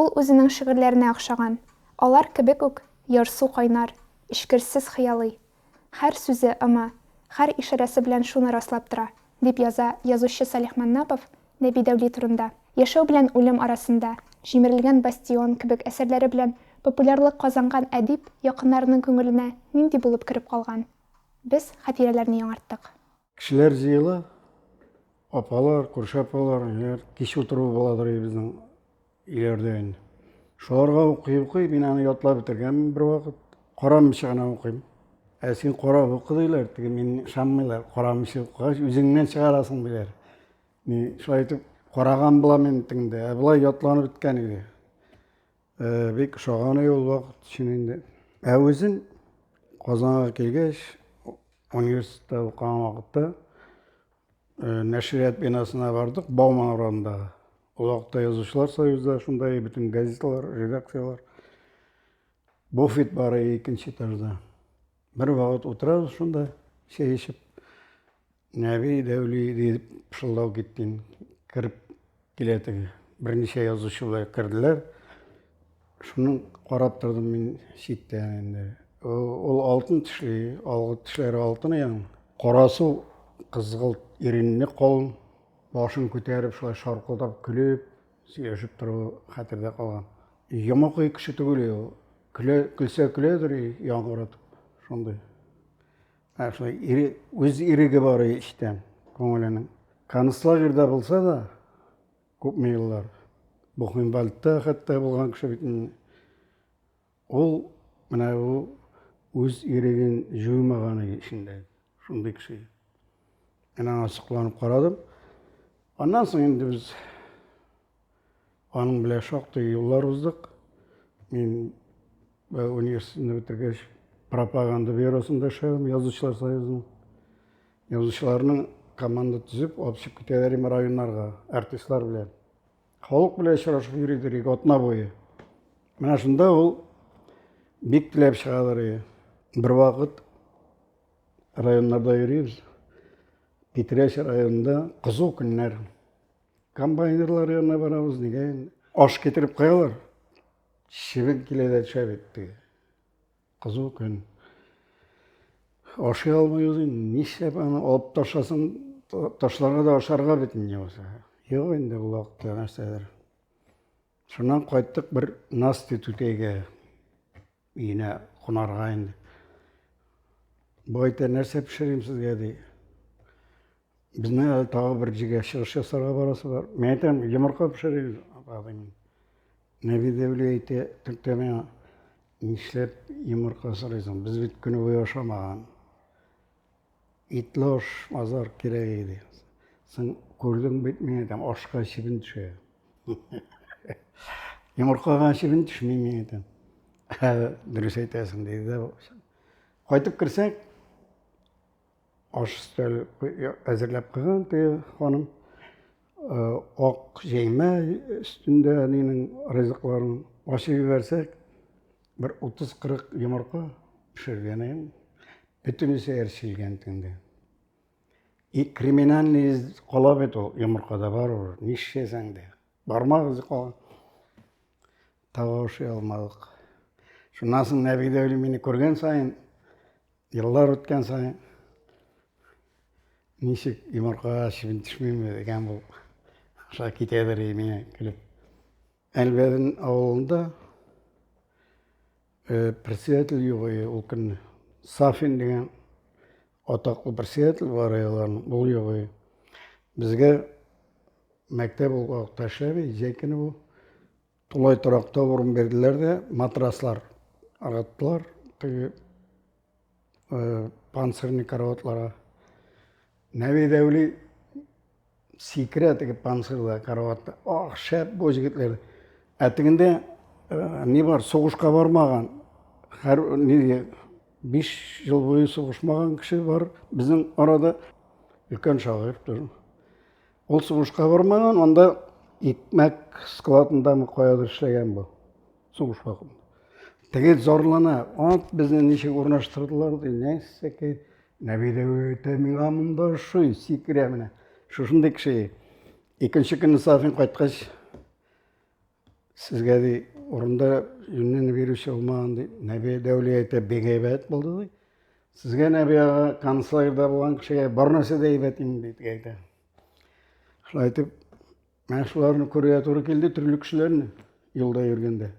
Ул үзенең шигырьләренә охшаган, алар кебек үк ярсу кайнар, эчкерсез хыялый. Һәр сүзе, ымы, һәр ишарәсе белән шуны раслап тора, дип яза язучы Салих Маннапов Нәби Дәүли турында. Яшәү белән үлем арасында, Җимерелгән бастион кебек әсәрләре белән популярлык казанган әдип якыннарының күңеленә нинди булып кереп калган? Без хатирәләрне яңарттык. Кешеләр җыела, апалар, күрше апалар, ниләр, кич утыру буладыр безнең өйләрдә инде. Шуларга укый-укый, мин аны ятлап бетергәнмен бервакыт. Карамыйча гына укыйм. Ә син карап укы диләр, теге мин ышанмыйлар. Карамыйча укыгач, үзеңнән чыгарасың диләр. Мин шулай итеп караган булам инде тегендә. Ә болай ятланып беткән иде. Э, бик ошаган иде ул вакыт өчен инде. Ә үзен Казанга килгәч, университетта укыган вакытта э, нәшрият бинасына бардык, Бауман урамындагы. Ул вакытта Язучылар союзы шунда бөтен газеталар, редакцияләр. Буфет бар икенче этажда. Бер вакыт утырабыз шунда, чәй эчеп. Нәби Дәүли дип пышылдау китте. Кереп килә теге. Берничә язучы белән керделәр. Шуның карап тордым мин читтән инде. Ул алтын тешле, алгы тешләре алтын аның. Карасу кызгылт иренне калын, башын күтәреп шулай шаркылдап көлеп, сөйләшеп торуы хәтердә калган. Йомыкый кеше түгел ул. Көлә, көлсә көләдер, яңгыратып. Шундый. Ә шулай ире, үз иреге бар эчтән, күңеленең. Концлагерьда булса да, күпме еллар, Бухенвальдта хәтта булган кеше бит инде. Ул менә бу үз иреген җуймаган эчендә. Шундый кеше. Мин аңа сокланып карадым. Аннан соң инде без Аның белән шактый юллар уздык. Мин э, университетны бетергәч, пропаганда бюросында эшләдем, язучылар союзының. Язучыларның команда төзеп, алып чыгып китәләр иде районнарга, артистлар белән. Халык белән очрашып йөридер иде атна буе. Менә шунда ул бик теләп чыгадыр иде. Бервакыт районнарда йөрибез. Питрәч районында кызу көннәр. Комбайнерлар янына барабыз, нигә инде? Аш китереп куялар. Чебен килә дә төшә бит теге. Кызу көн. Ашый алмыйбыз инде. Нишләп аны алып ташласаң, ташларга да ашарга бит инде юкса. Юк инде ул вакытта нәрсәдер. Шуннан кайттык бер Настя түтәйгә. Өенә кунарга инде. Бу әйтә, нәрсә пешерим сезгә, ди. Безнең әле тагы бер җиргә чыгыш ясарга барасы бар. Мин әйтәм, йомырка пешерегез, апа, дим. Нәби Дәүли әйтә, төртә миңа, нишләп йомырка сорыйсың? Без бит көне буе ашамаган. Итле аш мазар кирәк иде. Соң күрдең бит, мин әйтәм, ашка чебен төшә. Йомыркага чебен төшми, мин әйтәм. Дөрес әйтәсең, диде дә. Кайтып керсәк, аш өстәл әзерләп куйган теге ханым. Э, ак җәймә өстендә әнинең ризыкларын ачып җибәрсәк, бер 30-40 йомырка пешергән идем. Бөтенесе әрчелгән тегендә. И криминальный из кала бит ул йомыркада барыбер, нишләсәң дә. Бармак эзе калган. Таба ашый алмадык. Шуннан соң Нәби Дәүли мине күргән саен, еллар үткән саен, ничек йомыркага чебен төшмиме дигән бу. Аша китәдер миңа көлеп. Әлбәден авылында э, председатель юк иде ул көнне. Сафин дигән атаклы председатель бар иде аларның, ул юк иде. Безгә мәктәп ул вакытта эшләми, җәй көне бу. Тулай торакта урын бирделәр дә, матраслар ыргыттылар, теге э, панцирный караватларга. Нәби Дәүли сикерә теге панцирда караватта. Ах, шәп бу җегетләр. Ә тегендә э, ни бар, сугышка бармаган, һәр ни 5 ел буе сугышмаган кеше бар безнең арада. Өлкән шагыйрь тоже. Ул сугышка бармаган, анда икмәк складындамы каядыр эшләгән бу. Сугыш вакытында. Теге зарлана, ат безне ничек урнаштырдылар ди, нәрсәкәй. Нәби Дәүләт миңа монда ошый, сикерә менә. Шушындый кеше. Икенче көнне Сафин кайткач, Сезгә, ди, урында юньне бирүче булмаган, ди. Нәби Дәүли әйтә, бик әйбәт булды, ди. Сезгә, Нәби ага, концлагерьда булган кешегә бар нәрсә дә әйбәт инде, дип әйтә. Шулай итеп, менә шуларны күрергә туры килде, төрле кешеләрне юлда йөргәндә.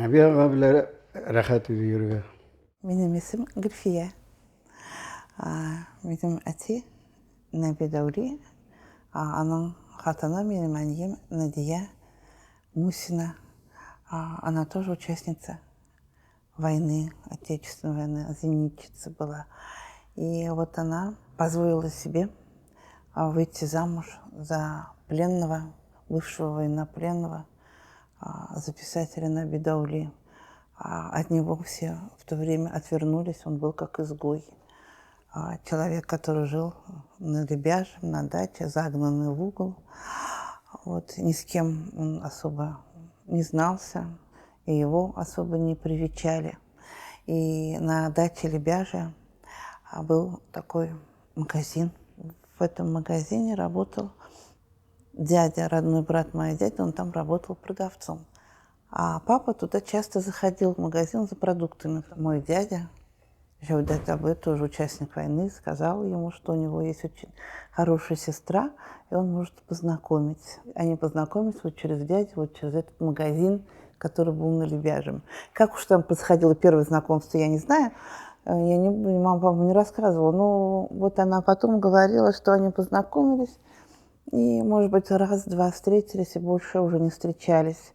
Нәби ага белән рәхәт иде йөрергә. Минем исем Гөлфия. Минем әти Нәби Дәүли, аның хатыны минем әнием Надия Мусина. Она тоже участница войны, Отечественной войны, зенитчица была. И вот она позволила себе выйти замуж за пленного, бывшего военнопленного, за писателя Наби Даули. От него все в то время отвернулись, он был как изгой. Человек, который жил на Лебяжьем, на даче, загнанный в угол. Вот, ни с кем он особо не знался, и его особо не привечали. И на даче Лебяжья был такой магазин. В этом магазине работал дядя, родной брат моей дяди, он там работал продавцом. А папа туда часто заходил в магазин за продуктами. Мой дядя, Жаудат Абы, тоже участник войны, сказал ему, что у него есть очень хорошая сестра, и он может познакомить. Они познакомились вот через дядю, вот через этот магазин, который был на Лебяжьем. Как уж там происходило первое знакомство, я не знаю. Я не, мама, папа не рассказывала. Но вот она потом говорила, что они познакомились, и, может быть, раз-два встретились и больше уже не встречались.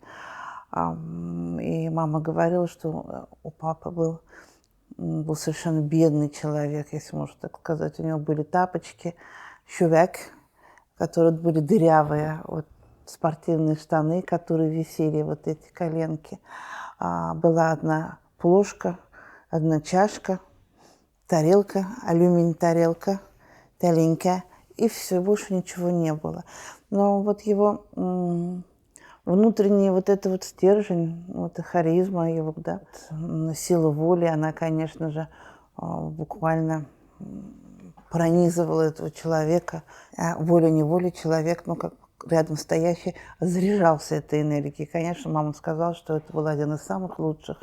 И мама говорила, что у папы был совершенно бедный человек, если можно так сказать. У него были тапочки, шувяк, которые были дырявые, вот, спортивные штаны, которые висели, вот эти коленки. Была одна плошка, одна чашка, тарелка, алюминий тарелка, таленькая, и все, больше ничего не было. Но вот его внутренний вот этот вот стержень, вот харизма его, да, сила воли, она, конечно же, буквально пронизывала этого человека. Волей-неволей человек, ну, как рядом стоящий, заряжался этой энергией. Конечно, мама сказала, что это был один из самых лучших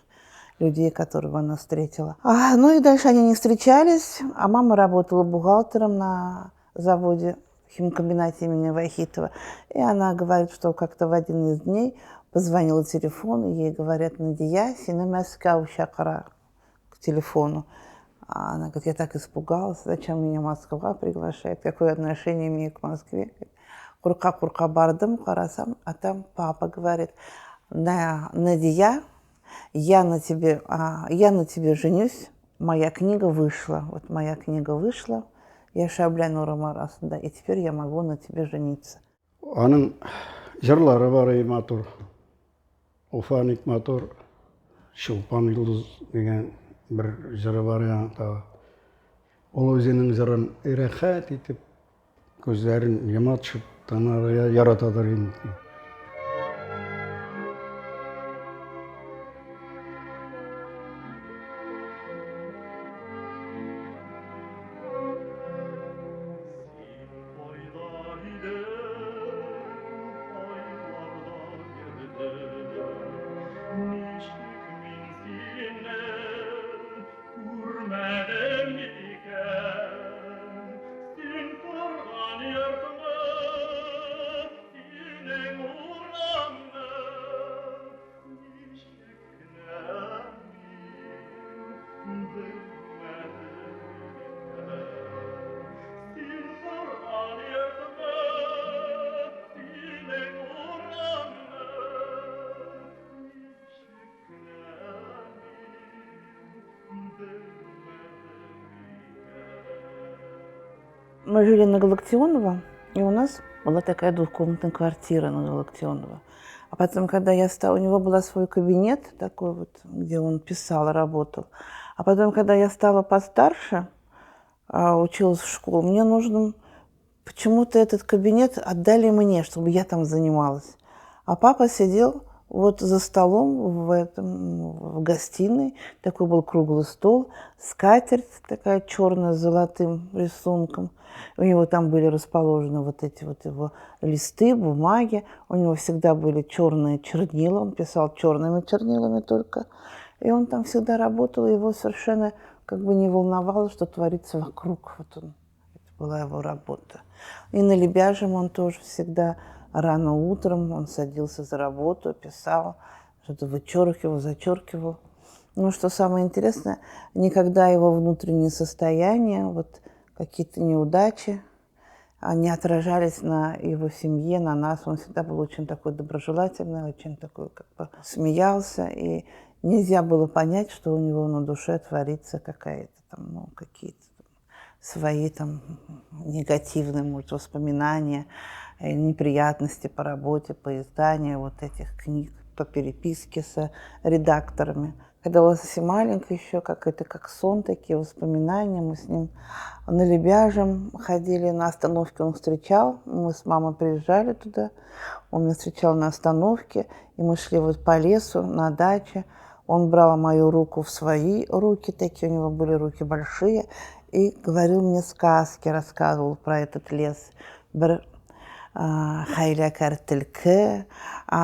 людей, которого она встретила. Ну и дальше они не встречались, а мама работала бухгалтером на заводе, химкомбинате имени Вахитова. И она говорит, что как-то в один из дней позвонила телефон, и ей говорят: Надия, сине Москва чакыра к телефону. А она говорит, я так испугалась, зачем меня Москва приглашает, какое отношение имею к Москве. Курка-курка бардым, карасам, а там папа говорит: Надия, я на тебе женюсь, моя книга вышла. Вот моя книга вышла, я Шабля Нурым арасында, и теперь я могу на тебе жениться. Аның җырлары бар и матур. Уфа ник матур, Чулпан йолдыз дигән бер җыры бар яңа тагы. Ул үзенең җырын рәхәт итеп, күзләрен йома төшеп тыңларга яратадыр инде. Мы жили на Галактионово, и у нас была такая двухкомнатная квартира на Галактионово. А потом, когда я стала, у него был свой кабинет такой вот, где он писал, работал. А потом, когда я стала постарше, училась в школе, мне нужно почему-то этот кабинет отдали мне, чтобы я там занималась. А папа сидел Вот за столом в гостиной такой был круглый стол, скатерть такая черная с золотым рисунком. У него там были расположены вот эти вот его листы, бумаги. У него всегда были черные чернила, он писал черными чернилами только. И он там всегда работал, его совершенно не волновало, что творится вокруг. Это была его работа. И на Лебяжьем он тоже всегда рано утром он садился за работу, писал, что-то вычеркивал, зачеркивал. Но что самое интересное, никогда его внутреннее состояние, какие-то неудачи, они отражались на его семье, на нас. Он всегда был очень такой доброжелательный, очень такой, смеялся. И нельзя было понять, что у него на душе творится какие-то свои негативные, может, воспоминания, неприятности по работе, по изданию этих книг, по переписке с редакторами. Когда была совсем маленькая еще, как сон, такие воспоминания. Мы с ним на Лебяжьем ходили, на остановке он встречал. Мы с мамой приезжали туда, он меня встречал на остановке, и мы шли по лесу на даче. Он брал мою руку в свои руки, такие у него были руки большие, и говорил мне сказки, рассказывал про этот лес. Хайлякар Тельке,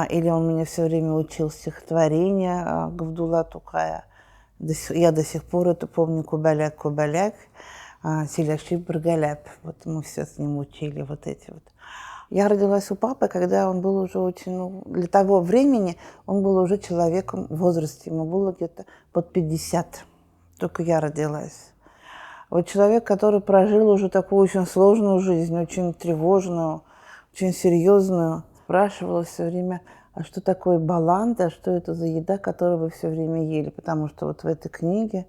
или он меня все время учил стихотворение Габдулла Тукая. Я до сих пор это помню, Кубаляк, Кубаляк, Селяши Баргаляп. Мы все с ним учили вот эти вот. Я родилась у папы, когда он был уже очень, для того времени он был уже человеком в возрасте, ему было где-то под 50, только я родилась. Человек, который прожил уже такую очень сложную жизнь, очень тревожную, очень серьезную, спрашивала все время, а что такое баланда, что это за еда, которую вы все время ели? Потому что в этой книге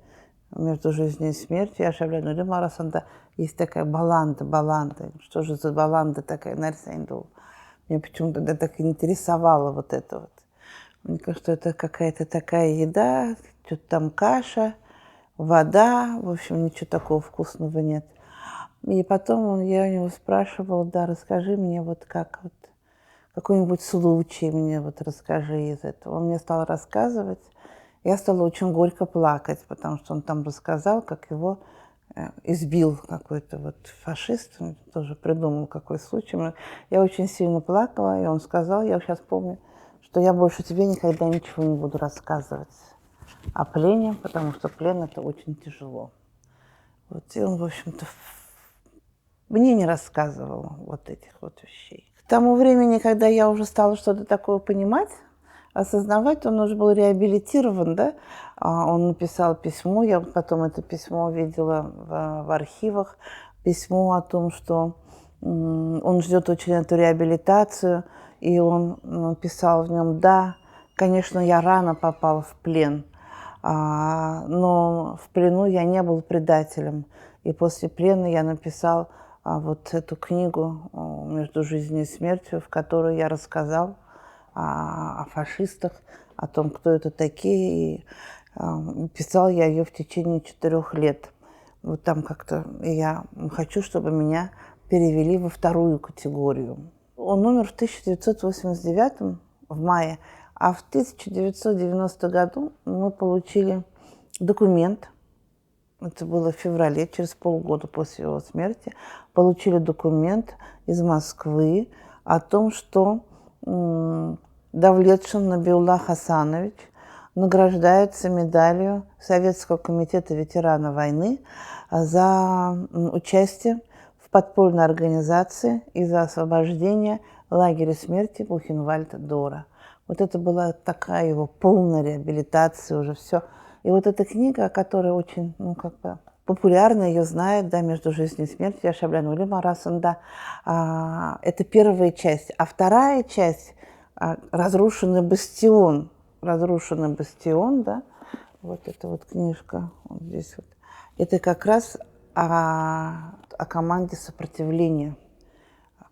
«Между жизнью и смертью» Яшәү белән үлем арасында есть такая баланда, баланда. Что же за баланда такая, Нарсайндул? Меня почему-то так интересовало это вот. Мне кажется, это какая-то такая еда, что-то там каша, вода, ничего такого вкусного нет. И потом я у него спрашивала, да, расскажи мне какой-нибудь случай мне расскажи из этого. Он мне стал рассказывать, я стала очень горько плакать, потому что он там рассказал, как его избил какой-то фашист, он тоже придумал какой случай. Я очень сильно плакала, и он сказал, я сейчас помню, что я больше тебе никогда ничего не буду рассказывать о плене, потому что плен — это очень тяжело. И он, мне не рассказывал этих вещей. К тому времени, когда я уже стала что-то такое понимать, осознавать, он уже был реабилитирован, да? Он написал письмо, я потом это письмо видела в архивах, письмо о том, что он ждет очень эту реабилитацию, и он писал в нем: да, конечно, я рано попал в плен, но в плену я не был предателем. И после плена я написал эту книгу «Между жизнью и смертью», в которой я рассказал о фашистах, о том, кто это такие. И писал я ее в течение 4 лет. Я хочу, чтобы меня перевели во вторую категорию. Он умер в 1989 в мае, а в 1990 году мы получили документ. Это было в феврале, через полгода после его смерти, получили документ из Москвы о том, что Давлетшин Набиулла Хасанович награждается медалью Советского комитета ветеранов войны за участие в подпольной организации и за освобождение лагеря смерти Бухенвальд-Дора. Это была такая его полная реабилитация, уже все. И эта книга, которая очень, популярна, ее знают, да, «Между жизнью и смертью», Яшәү белән үлем арасында, это первая часть. А вторая часть, «Разрушенный бастион», «Разрушенный бастион», да, вот эта книжка, вот здесь вот, это как раз о команде сопротивления,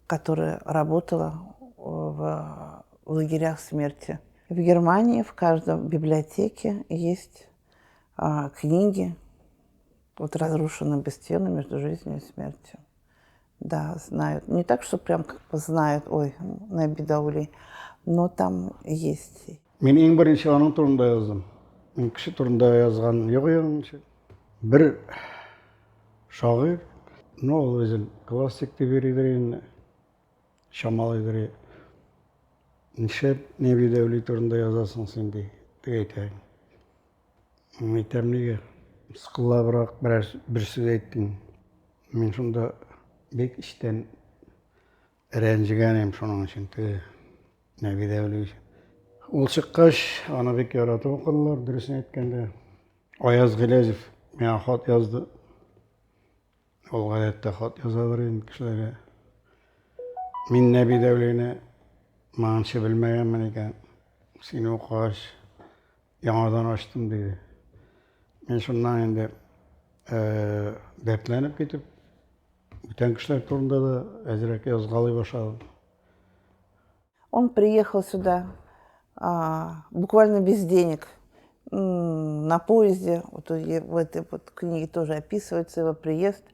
которая работала в лагерях смерти. В Германии в каждой библиотеке есть книги «Разрушенный бастион» между жизнью и смертью. Да, знают. Не так, что прям знают, ой, Наби Даули, Но там есть. Мин иң беренче аның турында яздым. Мин кеше турында язган юк инде. Бер шагыйрь, ну, ул үзен классик дип йөридер инде, чамалыйдыр. Нишләп Нәби Дәүли турында язасың син, ди, дип әйтә. Мин әйтәм, нигә? Мыскыллабрак берәр бер сүз әйттең. Мин шунда бик эчтән рәнҗегән идем шуның өчен, теге Нәби Дәүли өчен. Ул чыккач, аны бик яратып укыдылар, дөресен әйткәндә. Аяз Гыйләҗев миңа хат язды. Ул гадәттә хат язадыр инде кешеләргә. Мин Нәби Дәүлине моңынчы белмәгәнмен икән. Сине укыгач, яңадан ачтым, диде. Мин шуннан инде э, дәртләнеп китеп, бүтән кешеләр турында да әзрәк язгалый башладым. Он приехал сюда а, буквально без денег, на поезде, вот в этой вот книге тоже описывается его приезд,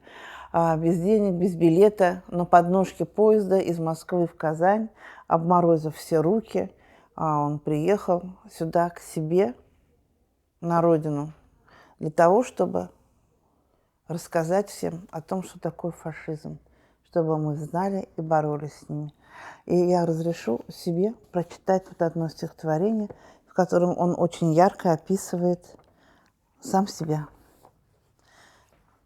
а, без денег, без билета, на подножке поезда из Москвы в Казань, обморозив все руки, а, он приехал сюда к себе, на родину, для того, чтобы рассказать всем о том, что такое фашизм, чтобы мы знали и боролись с ними. И я разрешу себе прочитать вот одно стихотворение, в котором он очень ярко описывает сам себя.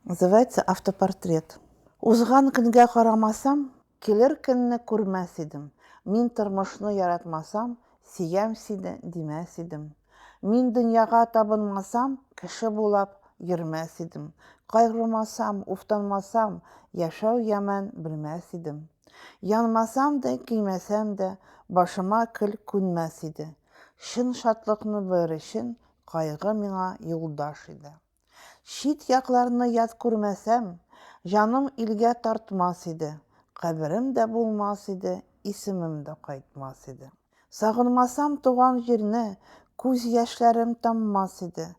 Называется «Автопортрет». Узган көнгә карамасам, килер көнне күрмәс идем. Мин тормышны яратмасам, сөям сине димәс идем. Мин дөньяга табынмасам, кеше булап йөрмәс идем. Кайгырмасам, уфтанмасам, яшәү ямен белмәс идем. Янмасам да, көймәсәм дә, башыма көл күнмәс иде. Чын шатлыкны белер өчен, кайгы миңа юлдаш иде. Чит якларны ят күрмәсәм, җаным илгә тартмас иде, каберем дә булмас иде, исемем дә кайтмас иде. Сагынмасам туган җирне, күз яшьләрем таммас иде,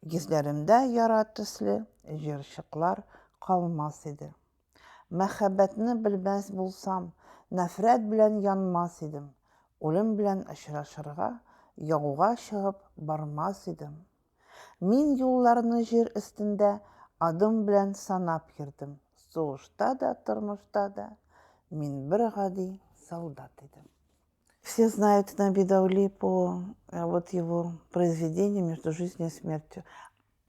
йөзләремдә яра төсле җыерчыклар калмас иде. Мәхәббәтне белмәс булсам, нәфрәт белән янмас идем, үлем белән очрашырга яуга чыгып бармас идем. Мин юлларны җир өстендә адым белән санап йөрдем. Сугышта да, тормышта да мин бер гади солдат идем. Все знают Наби Даули по э, вот его произведению «Между жизнью и смертью».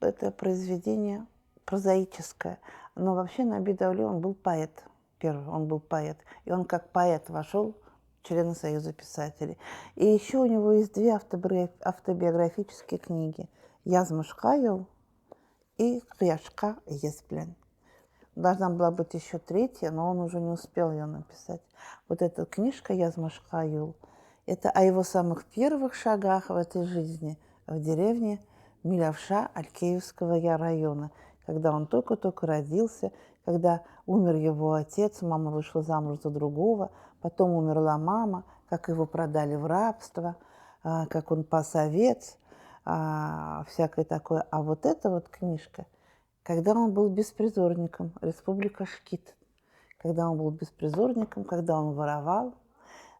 Это произведение прозаическое. Но вообще Наби Даули, он был поэт. Первый, он был поэт. И он как поэт вошел в члены Союза писателей. И еще у него есть две автобиографические книги. «Язмышка юл» и «Кояшка йөз белән». Должна была быть еще третья, но он уже не успел ее написать. Вот эта книжка «Язмышка юл» – это о его самых первых шагах в этой жизни в деревне Милявша Алькеевского района, когда он только-только родился, когда умер его отец, мама вышла замуж за другого, потом умерла мама, как его продали в рабство, как он пас овец, всякое такое. А вот эта вот книжка, когда он был беспризорником, Республика Шкит, когда он был беспризорником, когда он воровал,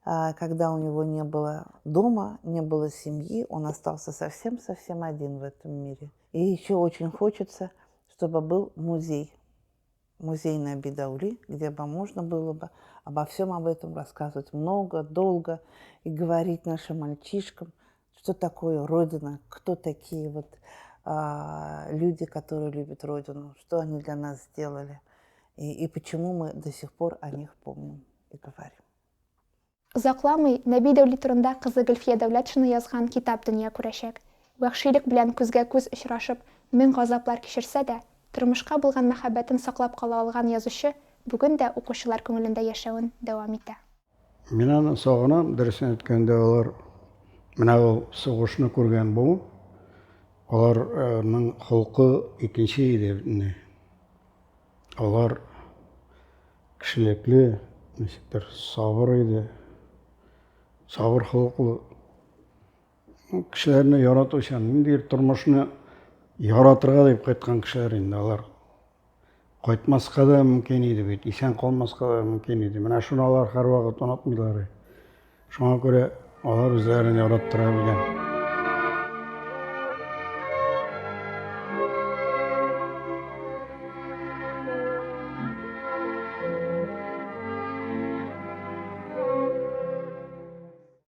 когда у него не было дома, не было семьи, он остался совсем-совсем один в этом мире. И еще очень хочется, чтобы был музей, музей Наби Даули, где бы можно было бы обо всем об этом рассказывать много, долго и говорить нашим мальчишкам, что такое Родина, кто такие вот люди, которые любят Родину, что они для нас сделали и почему мы до сих пор о них помним и говорим. Озакламый Нәби Дәүли турында кызы Гөлфия Дәүләтшина язган китап дөнья күрәчәк. Вәхшилек белән күзгә-күз очрашып, мең газаплар кичерсә дә, тормышка булган мәхәббәтен саклап кала алган язучы бүген дә укучылар күңелендә яшәвен дәвам итә. Мин аны сагынам, дөресен әйткәндә, алар менә ул сугышны күргән буын, аларның холкы икенче иде бөтенләй. Алар кешелекле, ничектер, сабыр иде, сабыр холыклы. Кешеләрне яратучан, ниндидер тормышны яратырга дип кайткан кешеләр инде алар. Кайтмаска да мөмкин иде бит, исән калмаска да мөмкин иде. Менә шуны алар һәрвакыт онытмыйлар. Шуңа күрә Алар үзләрен яраттыра белгән.